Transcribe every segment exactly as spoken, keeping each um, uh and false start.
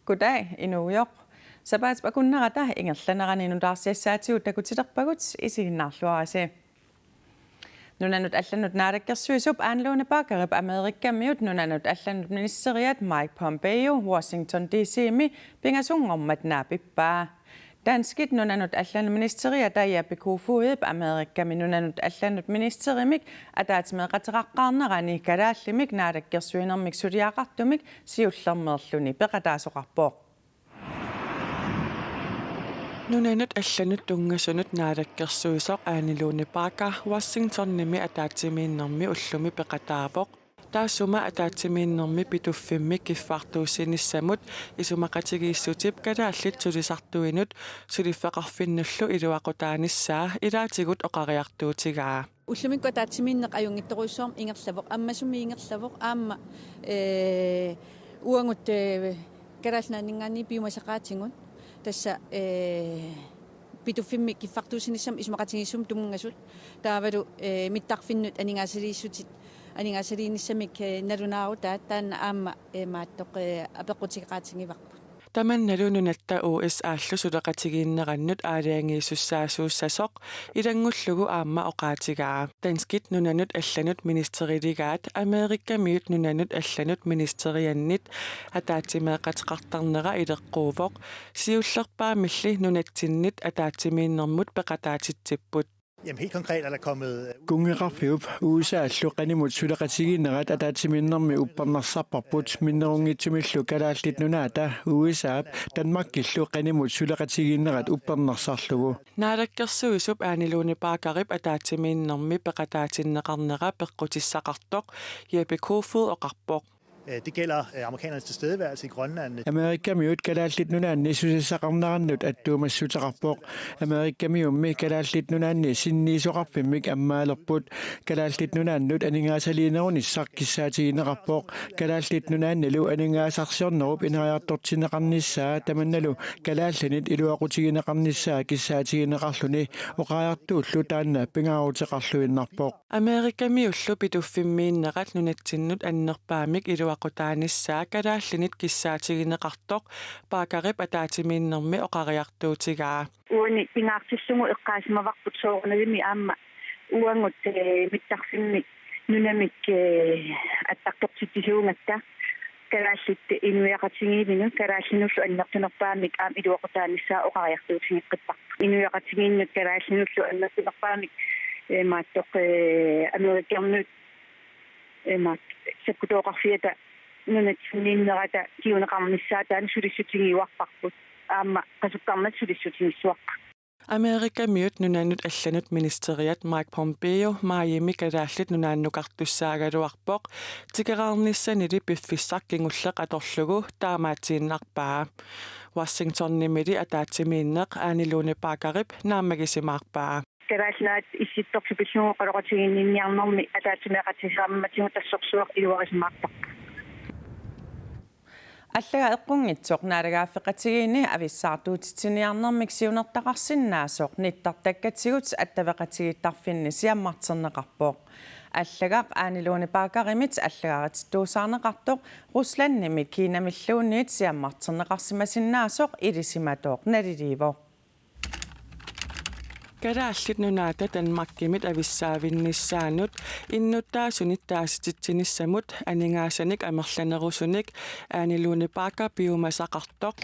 Goddag, Inuujoq. Sapaatip akunnerata ingerlanerani nutaarsiassaatigut takutilerpagut, isiginnaarluarisi. Nunanut allanut naalakkersuisup Ane Lone Baggerip Amerikamiut nunanut allanut ministeriat Mike Pompeo Washington D C-mi pingasunngormat naapippaa. Danskit nunanut allanut ministeriata Jeppe Kofodip Amerikami nunanut allanut ministerimik ataatsimeeqateqaqqaarnerani kalaallimik naalakkersuinermik suliaqartumik siullermeerluni peqataasoqarpoq. Nunanut allanut tunngasunut naalakkersuisoq Ane Lone Bagger Washingtonimi ataatsimiinnermi ullumi peqataavoq. Taassuma ataatsimiinnermi Pituffimmi kiffartuussinissamut isumaqatigiissutip kalaallit sulisartuinut suliffeqarfinnullu iluaqutaanissaa ilaatigut oqariartuutigaa. Ullumikkut ataatsimiinneq ajunngitsorujussuarmik ingerlavoq, ammasumik ingerlavoq, aamma, ee, uagut, ee, Kalaallit Nunaanninngaanniit piumasaqaatigut, tassa, ee, Pituffimmi kiffartuussinissamut isumaqatigiissummi tunngasut, taavalu, ee, mittarfinnut aningaasaliissutit, aningaasaliinissamik, ee, nalunaarutaat, taanna aamma, ee, maattoq, ee, apeqqutigeqaatigivarput. Tamannalu nunatta U S A-llu suleqatigiinnerannut aalajangiisussaasuussasoq ilanngullugu aamma oqaatigaa. Danskit nunanut allanut ministeriligaat Amerikamiut nunanut allanut ministeriannit ataatsimeeqateqartarnera ileqquuvoq, siullerpaamilli nunatsinnit ataatsimiinnermut peqataatitsipput. Jamen, helt konkret er der kommet, øh, Kunngeqarfiup U S A-llu qanimut suleqatigiinnerat ataatsimiinnermi uppernarsarparput minnerunngitsumillu Kalaallit Nunaata U S A-p Danmarkillu qanimut suleqatigiinnerat uppernarsarlugu. Naalakkersuisup Ane Lone Baggerip ataatsimiinnermi peqataatinneqarnera peqqutissaqartoq Jeppe Kofod oqarpoq. Øh, det gælder, øh, amerikanernes tilstedeværelse i Grønland. Amerikamiut Kalaallit Nunaanni susassaqarnerannut attuumassuteqarpoq. Amerikamiummi Kalaallit Nunaanni sinniisoqarfimmik ammaalerput. Kalaallit Nunaannut aningaasaliinerunissaq kissaatigineqarpoq. Kalaallit Nunaannilu aningaasarsiornerup ineriartortinneqarnissaa tamannalu kalaallinit iluaqutigineqarnissaa kissaatigineqarluni, oqariartuullu taanna pingaaruteqarluinnarpoq. Amerikamiullu Pituffimmiinnerat nunatsinnut annerpaamik iluaqutaanissaa kalaallinit kissaatigineqartoq Baggerip ataatsimiinnermi oqariartuutigaa. Uani pingaartillugu eqqaasimavarput soorunalimi aamma uagut, ee, mittarfimmik nunamik, ee, attartortitsisuugatta kalaallit inuiaqatigiinnut kalaallinullu annertunerpaamik aamma iluaqutaanissaa oqariartuutigeqqipparput. Inuiaqatigiinnut kalaallinullu annertunerpaamik, ee, maattoq, ee, Amerikamiut, ee, maat-, sakkutooqarfiata nunatsinniinnerata kinguneqarnissaa taanna sulissutigiuarparput. Aamma qasukkarnata sulissutigissuarput. Amerikamiut nunanut allanut ministeriat Mike Pompeo maajimi Kalaallit Nunaannukartussaagaluarpoq, tikeraarnissanili piffissaq kingulleq atorlugu taamaatsiinnarpaa. Washingtonimili ataatsimiinneq Ane Lone Baggerip naammagisimaarpaa. Kalaallit Nunaat issittorlu pillugu oqaloqatigiinniarnermi ataatsimeeqatigisammatigut assorsuaq iluarisimaartarpoq. Allagaa eqqunngitsoq naalagaaffeqatigiinni avissaartuutitsiniarnermik siunertaqarsinnaasoq nittartakkatigut attaveqatigiittarfinni siammarterneqarpoq. Allagaq Ane Lone Baggerimit allagaritittuusaarneqartoq Ruslandimit Kinamilluunniit siammarterneqarsimasinnaasoq ilisimatoq naliliivoq. Kalaallit Nunaata Danmarkimit avissaavinnissaanut innuttaasunit taasititsinissamut aningaasanik amerlanerusunik Ane Lone Bagger piumasaqartoq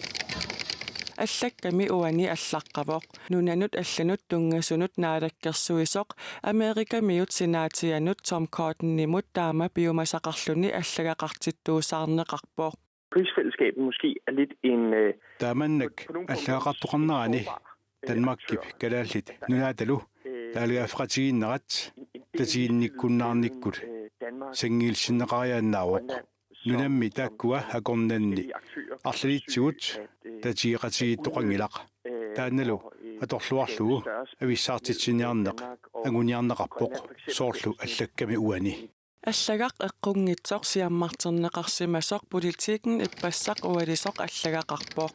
allakkami uani allaqqavoq. Nunanut allanut tunngasunut naalakkersuisoq Amerikamiut senaatianut Tom Cottonimut taama piumasaqarluni allagaqartittuusaarneqarpoq. Rigsfællesskabet måske er lidt en, øh, Taamannak allagaqartoqarnerani Danmarkip Kalaallit Nunaatalu naalagaaffeqatigiinnerat tatiginnikkunnaarnikkut sanngiilsinneqariaannaavoq. Nunammi taakkua akornanni arlalitsigut tatigeqatigiittoqanngilaq. Taannalu atorluarlugu avissaartitsiniarneq anguniarneqarpoq, soorlu allakkami uani. Allagaq eqqunngitsoq siammarterneqarsimasoq Politiken ippassaq ualisoq allagaqarpoq.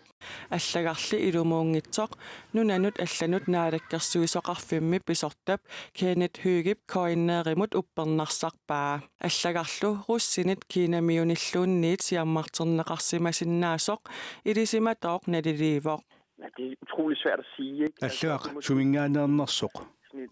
Allagarli ilumuunngitsoq nunanut allanut naalakkersuisoqarfimmi pisortap Kenneth Høeghip KNR-imut uppernarsarpaa. Allagarlu russinit Kinamiunilluunniit siammarterneqarsimasinnaasoq ilisimatooq naliliivoq. Ja, det er utrolig svært at sige, ikke? Altså, Allagaq suminngaanneernersoq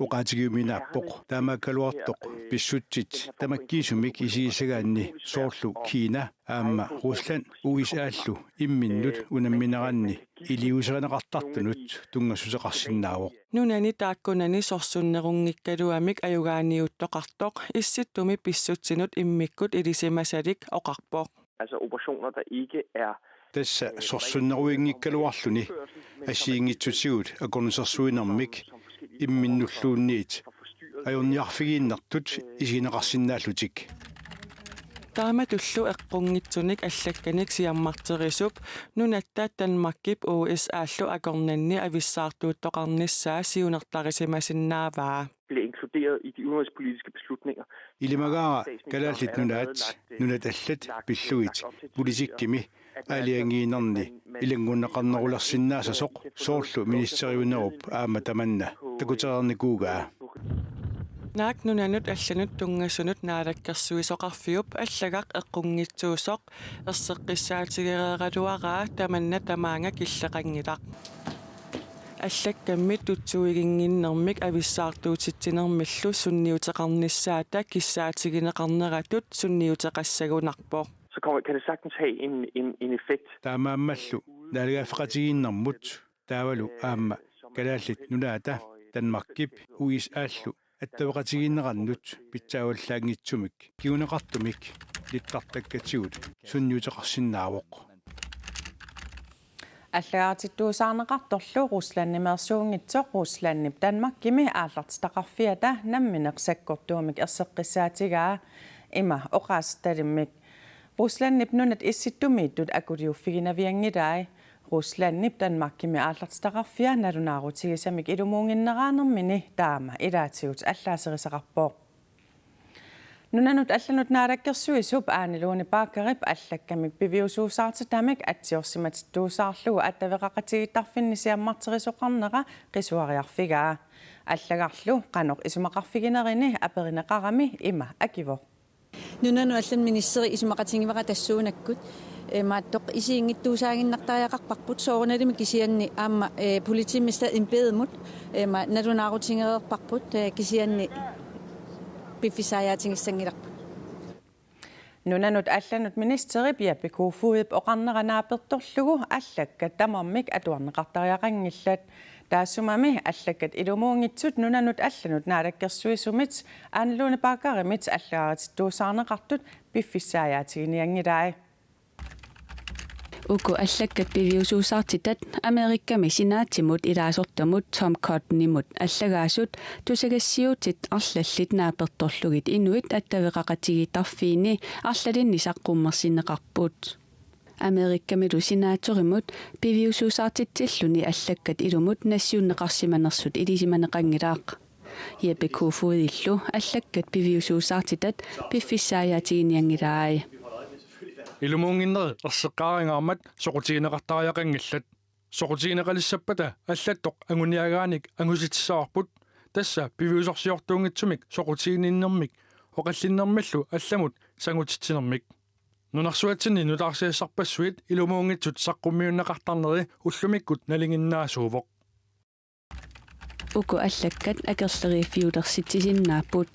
oqaatigiuminaappoq, taamaakkaluartoq pissutsit tamakkiisumik isigissagaanni, soorlu Kina aamma Rusland U S A-llu imminnut unammineranni iliuuserineqartartunut tunngassuteqarsinnaavoq. Nunani taakkunani sorsunnerunngikkaluamik ajugaaniuttoqartoq Issittumi pissutsinut immikkut ilisimasalik oqarpoq. Altså operationer, der ikke er Tassa sorsunneruinngikkaluarluni assigiinngitsutigut akornusersuinermik imminnulluunniit ajorniarfigiinnartut isigineqarsinnaallutik. Taamatullu eqqunngitsunik allakkanik siammarterisup nunatta Danmarkip U S A-llu akornanni avissaartuuttoqarnissaa siunertarisimasinnaavaa. Bliver inkluderet i de udenrigspolitiske beslutninger. Ilimagaara Kalaallit Nunaat nunat allat pillugit politikkimi aalajangiinerni ilanngunneqarnerulersinnaassasoq, soorlu ministeriunerup aamma tamanna takutereernikuugaa. Naak nunanut allanut tunngasunut naalakkersuisoqarfiup Allagaq eqqunngitsuusoq erseqqissaatigereeraluaraa tamanna tamaanga killeqanngilaq. Allakkammi tutsuiginnginnermik avissaartuutitsinermillu sunniuteqarnissaata kissaatigineqarneratut sunniuteqassagunarpoq. Så kommer, kan det sagtens have en, en, en effekt. Taamaammallu naalagaaffeqatigiinnermut taavalu aamma Kalaallit Nunaata Danmarkip U S A-llu attaveqatigiinnerannut pitsaavallaanngitsumik kinguneqartumik nittartakkatigut sunniuteqarsinnaavoq. Allagaatittuusaarneqartorlu Ruslandimeersuunngitsoq Ruslandip Danmarkimi aallartitaqarfiata nammineq sakkortuumik erseqqissaatigaa ima oqaasertalimmik: Ruslandip nunat Issittumiittut akuliuffiginavianngilai. Ruslandip Danmarkimi aallartitaqarfia nalunaarutigisamik ilumuunnginneraannermini taama ilaatigut allaaserisaqarpoq. Nunanut allanut naalakkersuisup Ane Lone Baggerip allakkamik piviusuusaartitamik atsiorsimatittuusaarlugu attaveqaqatigiittarfinni siammarterisoqarnera qisuariarfigaa. Allagarlu qanoq isumaqarfiginerini aperineqarami ima akivoq: Nunanut allanut ministeri isumaqatigivaat tassuunakkut, eh, maattoq isiginngittuusaaginnartariaqarparput, soorunalimi kisianni aamma, eh, politimester embedemut, eh, ma-, nalunaarutigereerparput, eh, kisianni piffissaajaatigissanngilaq. Nunanut allanut ministerip Jeppe Kofoedip oqarnera naapertorlugu allakkat tamarmik atuarneqartariaqanngillat. Taassumami allakkat ilumuunngitsut nunanut allanut naalakkersuisumit Ane Lone Baggerimit allagaatittuusaarneqartut piffissaajaatiginnianngilai. Uku allakkat piviusuusaartitat Amerikami Senatimut ilaasortamut Tom Cottonimut allagaasut tusagassiuutit arlallit naapertorlugit inuit attaveqaqatigiittarfiini arlalinni saqqummersinneqarput. Amerikamilu senatorimut piviusuusaartitsilluni allakkat ilumut nassiunneqarsimanersut ilisimaneqanngilaq. Jeppe Kofoedillu allakkat piviusuusaartitat piffissaajaatiginnianngilai. Ilumuunnginneri erseqqaaraangaarmat soqutigineqartariaqanngillat. Soqutigineqalissappata allattoq anguniagaanik angusitsissavarput, tassa piviusorsiortuunngitsumik soqutiginninnermik oqallinnermillu allamut sangutitsinermik. Nunarsuatsinni nutaarsiassarpassuit ilumuunngitsut saqqummiunneqartarneri ullumikkut nalinginnaasuuvoq. Uku allakkat akerleriiffiulersitsisinnaapput.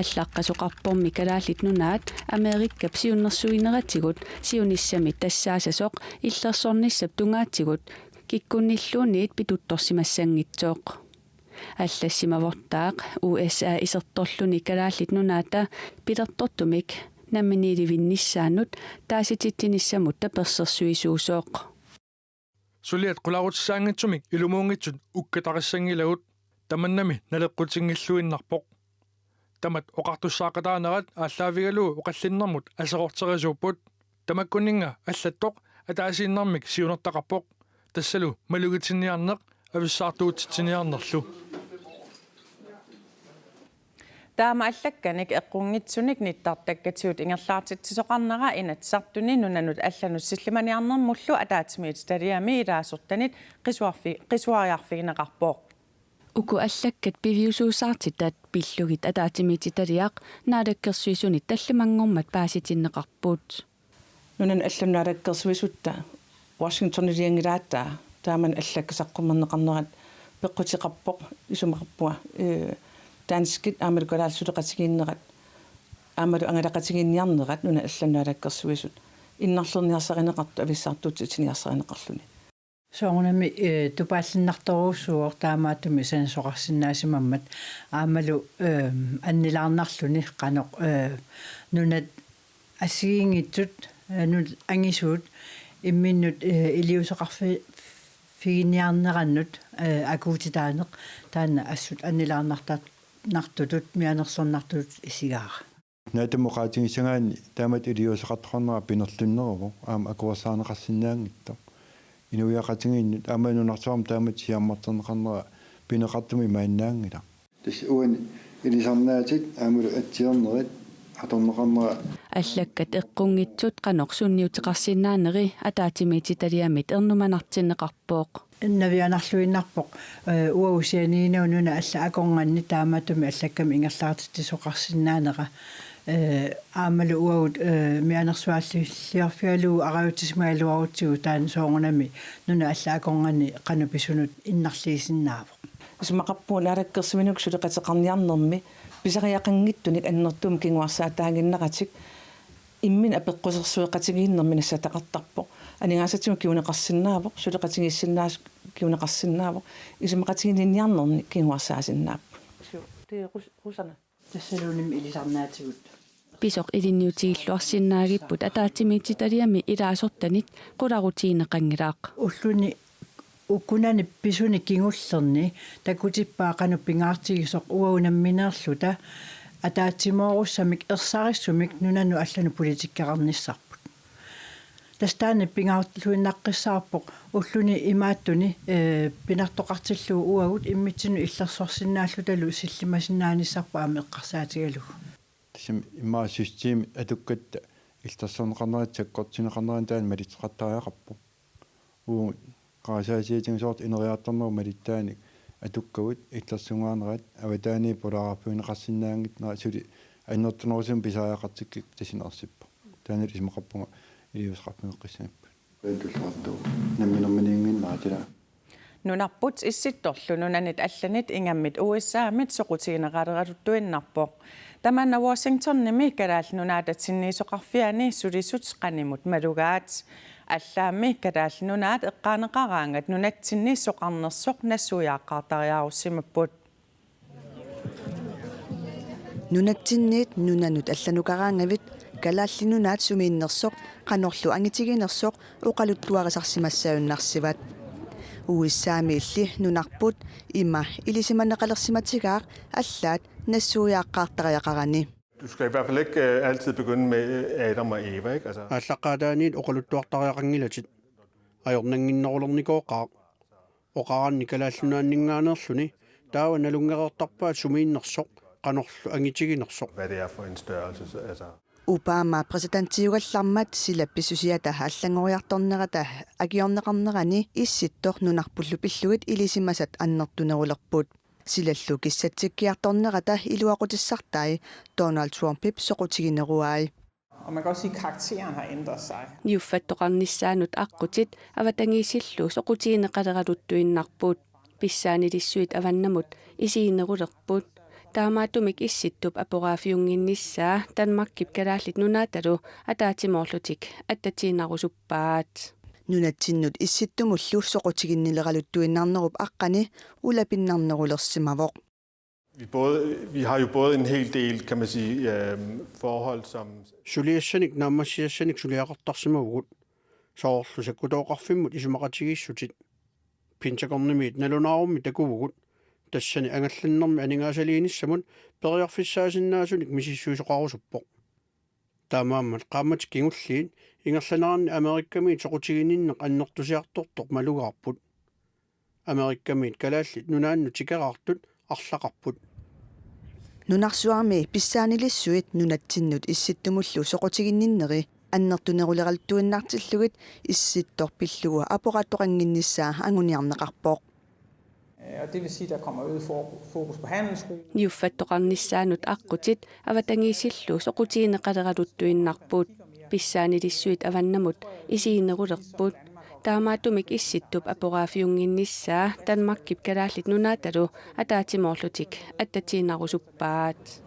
Allaqqasoqarpormi Kalaallit Nunaat Amerikap siunnersuineratigut siunissami tassaassasoq illersornissap tungaatigut kikkunnilluunniit pituttorsimassanngitsoq. Allassimavortaaq U S A isertorluni Kalaallit Nunaata pilertortumik namminiilivinnissaanut taasititsinissamut tapersersuisuusoq. Suliat qularutissaanngitsumik ilumuunngitsut ukkatarissanngillat, tamannami naleqqutinngilluinnarpoq. Tamat oqartussaaqataanerat aallaavigalugu oqallinnermut aserorterisuupput. Tamakkuninnga allattoq ataasiinnarmik siunertaqarpoq, tassalu malugitinniarneq avissaartuutitsiniarnerlu. Taama allakkanik eqqunngitsunik nittartakkatigut ingerlaartitsisoqarnera Inatsisartuni nunanut allanut sillimaniarnermullu ataatsimiititaliami ilaasortanit qisuarfi-, qisuariarfigineqarpoq. Uku allakkat piviusuusaartitat pillugit ataatsimiititaliaq Naalakkersuisunit tallimanngormat paasitinneqarput. Nunanut allanut naalakkersuisutta Washingtonilianngilaata taamani allakkat saqqummerneqarnerat peqquteqarpoq isumaqarpunga, eh, danskit aammalu kalaallit suleqatigiinnerat aammalu angalaqatigiinniarnerat nunanut allanut naalakkersuisut innarlerniarsarineqartut avissaartuutitut itsiniarsarineqarluni. Soorunami, eh, tupaallinnartorujussuuvoq taamaattumik sanasoqarsinnaasimammat aammalu, eh, annilaarnarluni qanoq, eh, nunat assigiinngitsut, eh, nunat angisuut imminnut, eh, iliuuseqarfi-, figiniarnerannut, eh, akuutitaaneq taanna assut annilaarnartar-, nartutut mianersornartutut isigaara. Naatsummik oqaatigissagaanni taamatut iliuuseqartoqarnera pinerlunneruvoq aamma akuersaarneqarsinnaanngitsoq. Inuiaqatigiinnut aamma nunarsuarmi taamatut siammarterneqarnera pineqartumik imaannaanngilaq. Tassa uani ilisarnaatit aammalu atsiornerit atorneqarnera. Allakkat eqqunngitsut qanoq sunniuteqarsinnaaneri ataatsimiititaliamit ernumanartinneqarpoq. Navianarluinnarpoq, eh, uagut sianiinnaq nunat allat akornanni taamaattumik allakkamik ingerlaartitsisoqarsinnaanera, eh, aammalu uagut, eh, mianersualliorfigalugu arajutsisimagaluarutsigu taanna soorunami nunat allat akornanni qanoq pisunut innarliisinnaavoq. Isumaqarpunga naalakkersuinermik suleqateqarniarnermi pisariaqanngitsunik annertuumik kinguarsaataaginnaratik imminut apeqqusersueqatigiinnermi nassataqartarpoq. Aningaasatigut kinguneqarsinnaavoq, suleqatigiissinnaasut kinguneqarsinnaavoq, isumaqatiginninniarnerni kinguarsaasinnaapput. Su-, det er rus-, russerne. Tassaluunniit ilisarnaatigut. Pisoq ilinniutigilluarsinnaagipput ataatsimiititaliami ilaasortanit qularutigineqanngilaq. Ulluni ukunani pisuni kingullerni takutippaa qanoq pingaartigisoq uagut nammineerluta ataatsimoorussamik ersarissumik nunanut allanut politikkeqarnissarput. Tassa taanna pingaarluinnaqqissaarpoq ulluni imaattuni, eh, pinartoqartillugu uagut immitsinnut illersorsinnaallutalu sillimasinnaanissarput aamma eqqarsaatigalugu. Tassami immaqa systemip atukkatta illersorneqarnerat sakkortuneqarnerani taanna malitseqartariaqarpoq. Uagut qarasaasiatigisortat ineriartornerup malittaanik atukkagut illersunnguarnerat avataaniit pulaarfigineqarsinnaanngitsoq suli annertunerusumik pisariaqartikkikka tassa inersippoq. Taanna isumaqarpunga iliuuseqarfigeqqissagippat. Tulluartuuvoq. Namminerminiinnginnera tila. Nunarput Issittorlu nunanit allanit ingammit U S A-mit soqutigineqaleraluttuinnarpoq. Tamanna Washingtonimi Kalaallit Nunaata tinniisoqarfiani sulisut qanimut malugaat. Allaammi Kalaallit Nunaat eqqaaneqaraangat nunatsinni soqarnersoq nassuiaaqqaartariaarussimapput. Nunatsinniit nunanut allanukaraangavit Kalaallit Nunaat sumiinnersoq qanorlu angitiginersoq oqaluttuarisarsimassagunarsivat. U S A-miilli nunarput ima ilisimaneqalersimatigaaq allaat nassuiaaqqaartariaqarani. Du skal i hvert fald ikke, øh, altid begynde med, øh, Adam og Eva, ikke? Altså. Aallaqqaataaniit oqaluttuartariaqanngilatit. Ajornannginnerulernikooqaaq. Oqaranni Kalaallit Nunaanninngaanneerluni taava nalunngereertarpaat sumiinnersoq qanorlu angitiginersoq. Hvad det er for en størrelse, så, altså. Obama præsidentiugallarmat sila pissusiata allanngoriartornerata akiorneqarnerani Issittoq nunarpullu pillugit ilisimasat annertunerulerput. Silallu kissatsikkiartornerata iluaqutissartai Donald Trumpip soqutigineruai. Og man kan også sige, at karakteren har ændret sig. Niuffattoqarnissaanut aqqutit avatangiisillu soqutigineqaleraluttuinnarput. Pissaanilissuit avannamut isiginerulerput. Taamaattumik Issittup aporaaffiunnginnissaa Danmarkip Kalaallit Nunaatalu ataatsimoorlutik attatiinnarusuppaat. Nunatsinnut Issittumullu soqutiginnileraluttuinnarnerup aqqani ulapinnarnerulersimavoq. Vi, både, vi har jo både en hel del, kan man sige, øh, forhold, som. Suliassanik naammassisassanik suliaqartarsimavugut. Soorlu sakkutooqarfimmut isumaqatigiissutit. Pentagonimiit nalunaarummik takuvugut. Tassani angallannermi aningaasaliinissamut periarfissaasinnaasunik misissuisoqarusuppoq. Taamaammat qaammatit kingulliit ingerlaneranni Amerikamiit soqutiginninneq annertusiartortoq malugaarput. Amerikamiit Kalaallit Nunaannut tikeraartut arlaqarput. Nunarsuarmi pissaanilissuit nunatsinnut issittumullu soqutiginninneri annertuneruleraluttuinnartillugit issittoq pillugu aporaattoqannginnissaa anguniarneqarpoq. Og det vil sige, at der kommer øget fokus på handelsskole. Niuffattoqarnissaanut aqqutit avatangiisillu soqutigineqaleraluttuinnarput. Pissaanilissuit avannamut isiginerulerput. Taamaattumik issittup aporaaffiunnginnissaa Danmarkip Kalaallit Nunaatalu ataatsimoorlutik attatiinnarusuppaat.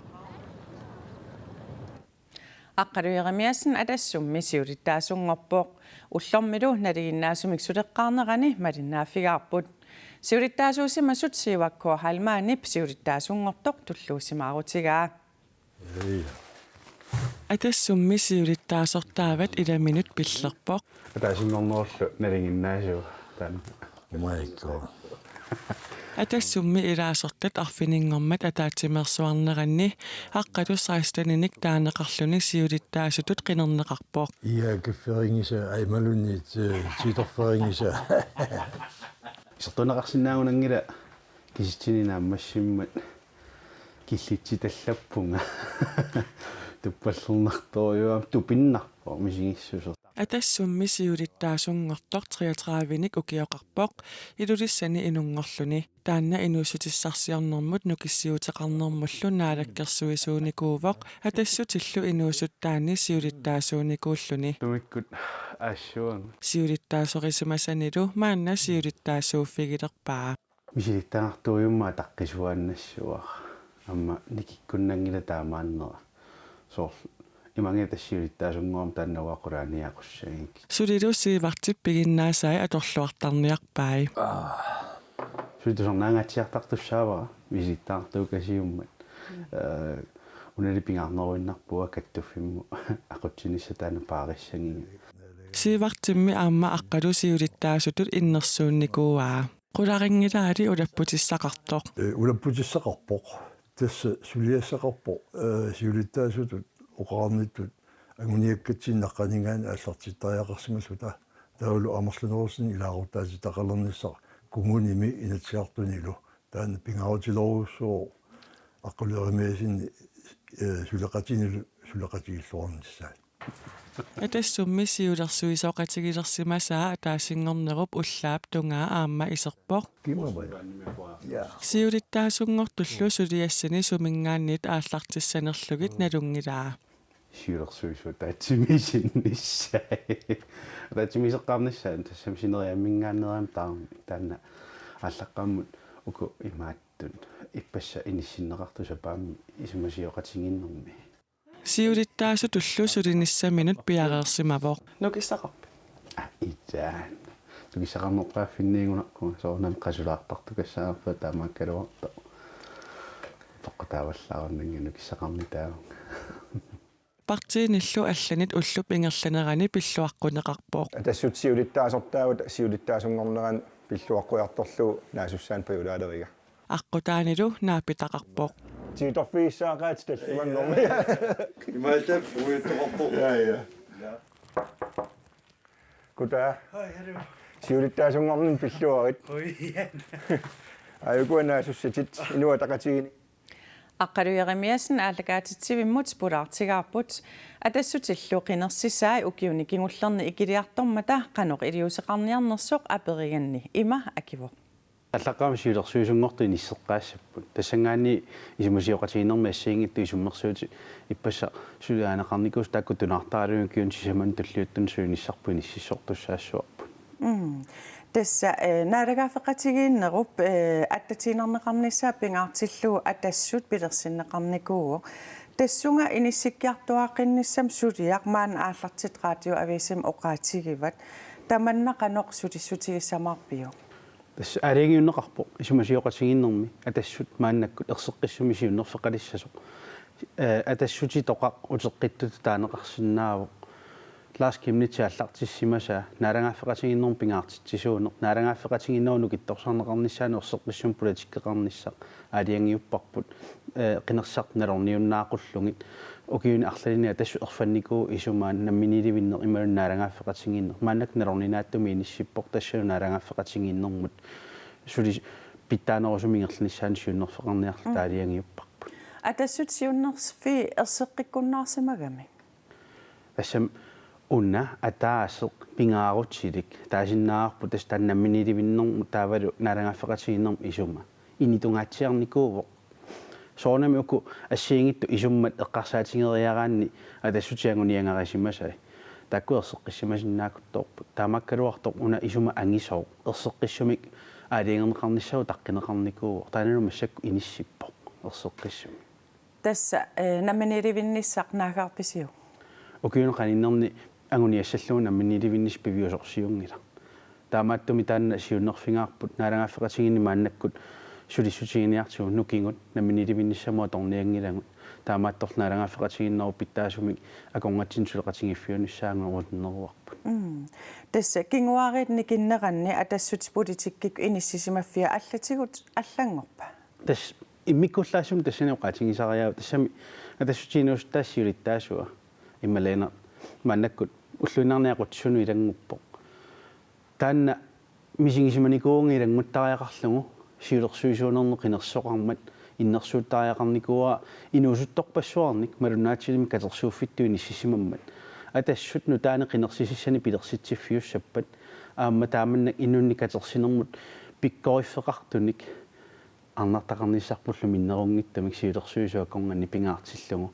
Aqqalu Jeremiassen Atassummi siulittaasunngorpoq. Ullormilu nalinginnaasumik suleqqaarnerani malinnaaffigaarput. Siulittaasuusimasut Siivak K. Heilmannip siulittaasunngortoq tulluusimaarutigaa. Atassummi siulittaasortaavat ilaminut pillerpoq. Ataasinngornerullu nalinginnaasuuvoq taanna. Umaikko. Atassummi ilaasortat arfininngormat ataatsimeersuarneranni Aqqalu seksteninik taaneqarluni siulittaasutut qinerneqarpoq. Ia kifferinngisaa, ai, imaluunniit tiitorferinngisaa. Isertuunneqarsinnaagunanngilaq kisitsisit naammassimmat killitsitallappunga. Tuppallernartorujuuvoq, tupinnarpoq misigissuseq. Atassummi siulittaasunngortoq treogtredivenik ukioqarpoq Ilulissani inunngorluni. Taanna inuussutissarsiornermut nukissiuuteqarnermullu naalakkersuisuunikuuvoq Atassutillu inuusuttaanni siulittaasuunikuulluni. Tumikkut aassuanga. Siulittaasorisimasanilu maanna siulittaasuuffigilerpaa. Misilittagaqartuujummaa taqqisuaannassuaq. Aamma nikikkunnanngilaq taamaannera. Soorlu imaanngilaq tassa siulittaasunngormat taanna uanga qulaaniaqussagik. Sulilu Siivartip piginnaasai atorluartarniarpai. Suli tusarnaangaatsiartartussaavara misilittagaqartuukasiummat. Ee, unali pingaarneruinnarpunga kattuffimmut aqutsinissaq taanna paarissagiga. Siivartimmi aamma Aqqalu siulittaasutut innersuunnikuuaa. Qularinngilaali ulapputissaqartoq. Ee, ulapputissaqarpoq. Tassa suliassaqarpoq, ee, siulittaasutut oqarnittut anguniakkatsinnit naqqaninngaanniit aallartittariaqarsimalluta. Taavalu amerlanerusunik ilaasortaatitaqalernissaq kommunimi Inatsisartunilu. Taanna pingaarutilorujussuuvoq Aqqalu Jeremiassenip, ee, suleqatinilu suleqatigilluarnissaat. Atassummi siulersuisooqatigilersimasaa ataasinngornerup ullaap tungaa aamma iserpoq. Siulittaasunngortullu suliassani suminngaanniit aallartissanerlugit nalunngilaa. Siulersuisooqatigisinnissaa. Ataatsimiiseqqaarnissaa tassami sineriamminngaanneerami taarmi. Taanna aallaqqaammut uku imaattut ippassaq inissinneqartut sapaammi isumasioqatigiinnermi. Siulittaasutullu sulinissaminut piareersimavoq. Nukissaqarpit? Aa, itsaan. Nukissaqarnerpaaffinniigunarpunga soorunami qasulaartartukassaanerpaa taamaakkaluartoq. Peqqutaavallaarunninga nukissaqarnitaavunga. Partiinillu allanit ullup ingerlanerani pilluaqquneqarpoq. Atassut siulittaasortaavugut siulittaasunngornerani pilluaqqujartorlugu naasussaanik pajulaaleriga. Aqqutaanilu naapitaqarpoq. Tiitorfigissaaqaat tallimanngormat. Imaattoq puiguttoqarpoq. Ja, ja. Kutaa. Siulittaasunngorneq pilluarit. Aajuku naasussatit Inuit Ataqatigiinni. Aqqalu Jeremiassen aallakaatitsivimmut pulaartigaarput. Atassutillu qinersisai ukiuni kingullerni ikiliartormata qanoq iliuuseqarniarnersoq aperiganni ima akivoq. Aallaqqaammut siulersuisunngortut inisseqqaassapput. Tassanngaanniit isumasioqatigiinnermi assigiinngitsut isummersuutit ippassaq suliarineqarnikuusut taakku tunaartaralugit ukiuni sisamani tulliuttuni sulinissarput inississortussaassuarput. Mm. Tassa, eh, naalagaaffeqatigiinnerup, eh, attatiinnarneqarnissaa pingaartillugu Atassut pilersinneqarnikuuvoq. Tassunga inissikkiartuaaqqinnissamut suliaq maanna aallartittoq Radioavisimi oqaatigivat. Tamanna qanoq sulissutigissamaarpiuk? Tassa aalajangiunneqarpoq isumasioqatigiinnermi Atassut maannakkut erseqqissumik siunnerfeqalissasoq. Eh, Atassutitoqaq uteqqittutut taaneqarsinnaavoq. Lars Chemnitz aallartissimasaa naalagaaffeqatigiinnermut pingaartitsisuuneq, naalagaaffiqatigiinnerup nukittorsarneqarnissaanik erseqqissumik politikkeqarnissaq aalajangiupparput, eh, qinersisartut nalorniunnaaqullugit. Ukiuni arlalinni Atassut erfannikuuvoq isumaat namminiilivinneq imaluunniit naalagaaffeqatigiinneq. Maannakkut nalorninaatsumik inissippoq tassalu naalagaaffeqatigiinnermut suli pitsaanerusumik ingerlanissaanut siunnerfeqarniarluta aalajangiupparput. Atassut siunnerfii erseqqikkunnaarsimagamik? Tassami una ataaseq pingaarutilik taasinnaavarput, tassa taanna namminiilivinnermut taavalu naalagaaffeqatigiinnermut isuma initungaatsiarnikuuvoq. Soorunami uku assigiinngitsut isummat eqqarsaatigeriaraanni Atassutip anguniagarisimasai. Taakku erseqqissimasinnaakuttoorput. Taamaakkaluartoq una isuma angisooq erseqqissumik aalajangerneqarnissaa utaqqineqarnikuuvoq. Taannalu massakkut inissippoq erseqqissumik. Tassa, eh, namminiilivinnissaq naaggaarpisiuk? Ukiuni qaninnerni anguniassallugu namminiilivinnissaq piviusorsiunngilaq. Taamaattumik taanna siunnerfigaarput naalagaaffeqatigiinni maannakkut sulissutiginiartigut nukingut namminiilivinnissamut atornianngilagut. Taamaattorli naalagaaffeqatigiinnerup pitsaasumik akornatsinni suleqatigiiffiunissaa angorusunneruarput. Mm. Tassa kinguaariit nikinneranni Atassut politikkikkut inissisimaffia allatigut allanngorpa? Tassa immikkuullaassamik tassani oqaatigisariaavoq, tassami Atassutip inuusuttaasut siulittaasuat. Imaluunniit maannakkut ulluinnarni aqutsisunut ilannguppoq. Taanna misigisimanikuuvunga ilannguttariaqarlugu siulersuisuunermut qinersisoqarmat innersuuttariaqarnikuuara inuusuttorpassuarnik malunnaatsumik katersuuffittut inissisimammat. Atassut nutaanik qinersisissanik pilersitsiffiussappat aamma taamannak inunnik katersinermut pikkoriffeqartunik arnartaqarnissarpullu minnerunngitsumik siulersuisut akornanni pingaartillugu.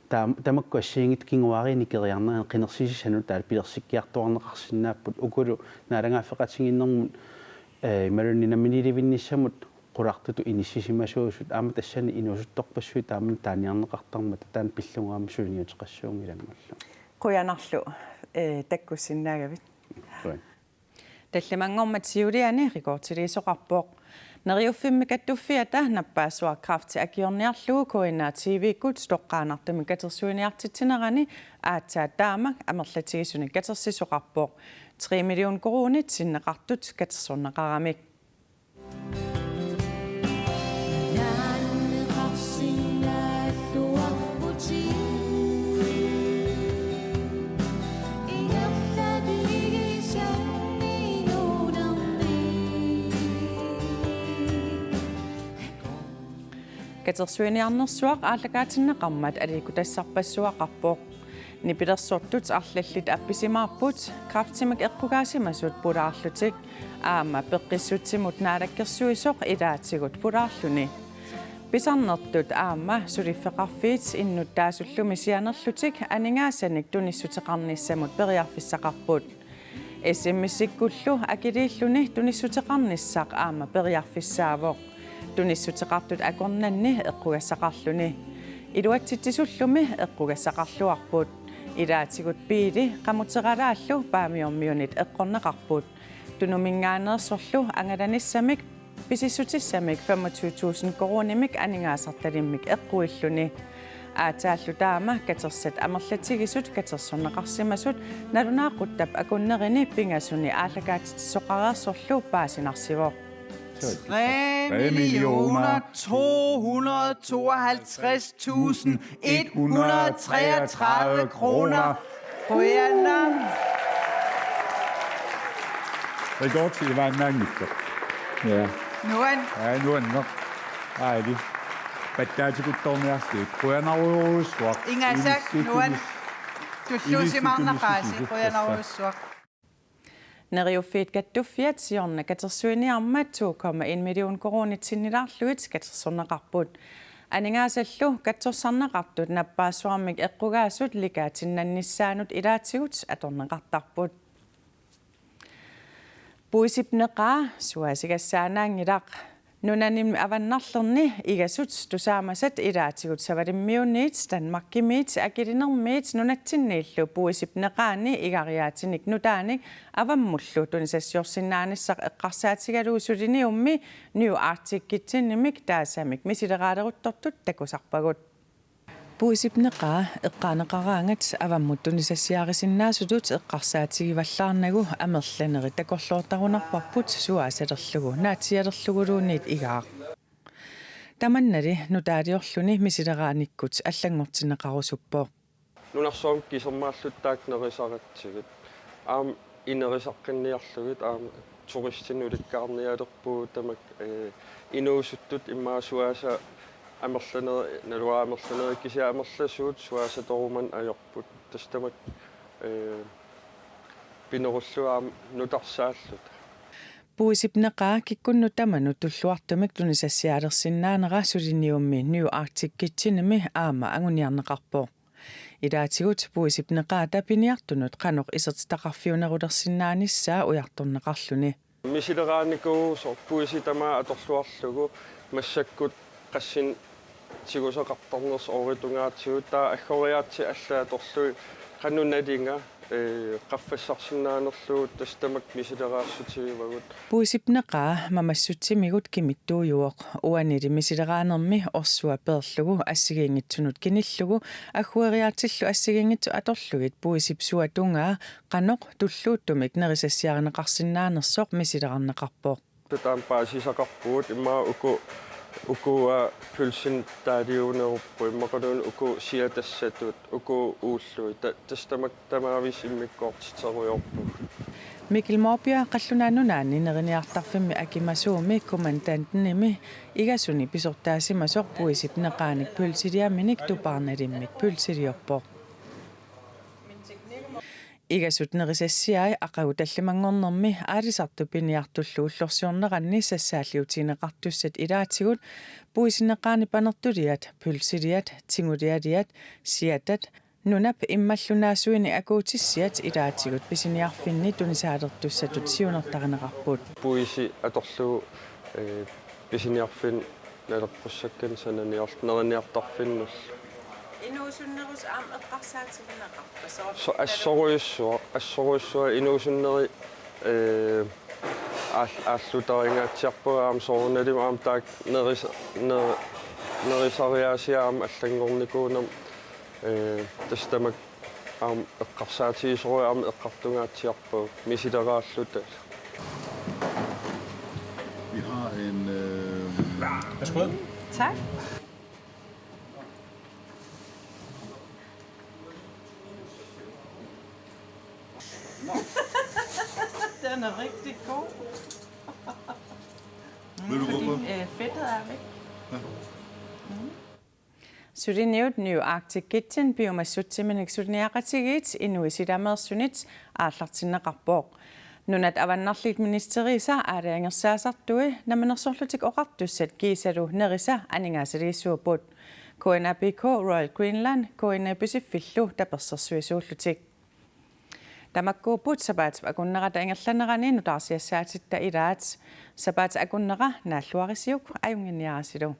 Taam-, tamakku assigiinngitsut kinguaariit nikeriarneranni qinersisissanik taava pilersikkiartuaarneqarsinnaapput, ukulu naalagaaffeqatigiinnermut, eh, imaluunniit namminiilivinnissamut qulartutut inissisimasuusut, aamma tassani inuusuttorpassuit taama taaniarneqartarmata taanna pillugu aamma suliniuteqassuunngilanngullugit. Qujanarlu, eh, takkussinnaagavit. Qujan. Tallimanngormat siuliani rekordiliisoqarpoq. Neriuffimmi Kattuffiata nappaassuaq kræfti akiorniarlugu K N R T V-kkut toqqaannartumik katersuiniartitsinerani aatsaat taamak amerlatigisunik katersisoqarpoq. Tre million koruunit sinneqartut katersorneqaramik. Katersuiniarnersuaq aallakaatinneqarmat aliikkutassarpassuaqarpoq. Nipilersortut arlallit appisimaarput, kræftimik eqqugaasimasut pulaarlutik aamma peqqissutsimut naalakkersuisoq ilaatigut pulaarluni. Pisarnertut aamma suliffeqarfiit innuttaasullumi sianerlutik aningaasanik tunissuteqarnissamut periarfissaqarput. S M S-ikkullu akiliilluni tunissuteqarnissaq aamma periarfissaavoq. Tunissuteqartut akornanni eqqugassaqarluni. Iluatsitsisullumi eqqugassaqarluarput. Ilaatigut biili qamuteralaallu Paamiormiunit eqqorneqarput. Tunuminngaanneersorlu angalanissamik pisissutissamik femogtyve tusind koruunimik aningaasartalimmik eqquilluni. Aatsaallu taama katersat amerlatigisut katersorneqarsimasut nalunaaquttap akunnerini pingasuni aallakaatitsisoqareersorlu paasinarsivoq. Tre millioner to hundrede tooghalvtreds tusind et hundrede treogtredive kroner. Qujanaq. Rekord i vaannaanngitsoq. Ja. Nuan. Ja, nuanneq. Aali. Pattaatikuttorniarluit. Qujanarujussuaq. Ingasak, ilissi nuan. Tunis-, tulluusimaarnaqaasi. Ilissi tunissusisu. Qujanarujussuaq. Neriuffiit Kattuffiat siorna katersuiniarmat to komma en million koruunit sinnilaarlugit katersorneqarput. Aningaasallu katsorsarneqartut nappaassuarmik eqqugaasut likaatinnannissaannut ilaatigut atorneqartarput. Puisip neqaa suaasigassaanaanngilaq. Nunanimmi avannarlerni igasut tusaamasat ilaatigut Savalimmiunniit, Danmarkimiit, Akilinermiit nunatsinniillu puisip neqaani igariaatinik nutaanik avammullu tunisassiorsinnaanissaq eqqarsaatigalugu suliniummi New Arctic Kitchenimik taasamik misileraaleruttortut takusarpagut. Puisip neqaa eqqaaneqaraangat avammut tunisassiarisinnaasutut eqqarsaatigivallaarnagu amerlanerit takorloortarunarparput suaasalerlugu naatsiialerluguluunniit igaaq. Tamannali nutaaliorluni misileraanikkut allanngortinneqarusuppoq. Nunarsuarmi kisermaarluttaaq nerisaratsigit. Aamma inerisaqqinniarlugit aamma turistinut ulikkaarnialerpugut tamakku, eh, inuusuttut immaqa suaasa Amerlanerit, naluara amerlanerit kisianni amerlasuut suaasatorumaneq ajorput. Tassa tamakku, ee, pinerullugu aamma nutarsaalluta. Puisip neqaa kikkunnut tamanut tulluartumik tunisassiaalersinnaanera suliniummi New Arctic Kitchenimi aamma anguniarneqarpoq. Ilaatigut puisip neqaata piniartunut qanoq isertitaqarfiunerulersinnaanissaa ujartorneqarluni. Misileraanikuuvoq puisi tamaat atorluarlugu massakkut qassinik tigusaqartarnersoq ooritungaatigut, taava aggoriaatsit allat atorlugit qanoq nalinga, ee, qaffassarsinnaanerlugu, tassa tamakku misileraassutigivagut. Puisip neqaa mamassutsimigut kimittuujuvoq. Uanili misileraanermi orsua peerlugu assigiinngitsunut kinillugu aggueriaatsillu assigiinngitsut atorlugit puisip suatungaa qanoq tulluuttumik nerisassiarineqarsinnaanersoq misilerarneqarpoq. Taanna paasisaqarpugut, immaqa uku, ukua pølsinik taaliunerupput, immaqaluunniit uku siatassatut, uku uullugit, ta-, tassa tamakku tamaavisa immikkoortiterujoorpugut. Mikkel Moorbjerg Qallunaat Nunaanni neriniartarfimmi akimasuumi kommandantenimi Igasuni pisortaasimasoq puisip neqaanik pølsiliaminik tupaarnalimmik pølsiliorpoq. Igasut nerisassiai aqagu tallimanngornermi aalisartut piniartullu ullorsiorneranni sassaalliutigineqartussat ilaatigut puisip neqaani panertuliat, pølsiliat, tigulialiat, siatat, nunap immallunaasuini akuutissiat ilaatigut pisiniarfinni tunisaalertussatut siunertarineqarput. Puisi atorlugu, ee, pisiniarfinni naleqqussakkannik sananiar-, neriniartarfinnullu. Inuusunnerusut aamma eqqarsaatigineqarpa? So-, assorujussuaq, assorujussuaq inuusunneri, ee, aal-, aallutarigaatsiarpagut aamma soorunalimi aamma taakku nerisa-, ner-, nerisariaasiat aamma allanngornikuugamik, ee, tassa tamakku aamma eqqarsaatigisorujussuuvoq aamma eqqartungaatsiarpagut misileraalluta. Vi har en, øh, Værsgo. Tak. Den er rigtig god. Ved du hvorfor? Fordi, øh, fedtet er væk. Ja. Suliniut New Arctic Kitchen piumassutsiminik suliniaqatigiit inuit silameersunit aallartinneqarpoq. Nunat Avannarliit Ministeriisa aalajangersaasartui Namminersorlutik Oqartussat kiisalu nerisa aningaasaliissuupput. K N A P K, Royal Greenland, K N A-p Pisiffillu tapersersuisuullutik. Tamakkuupput sapaatip akunnerata ingerlanerani nutaarsiassaatitta ilaat. Sapaatip akunnera naalluarisiuk, ajunnginniarisilu.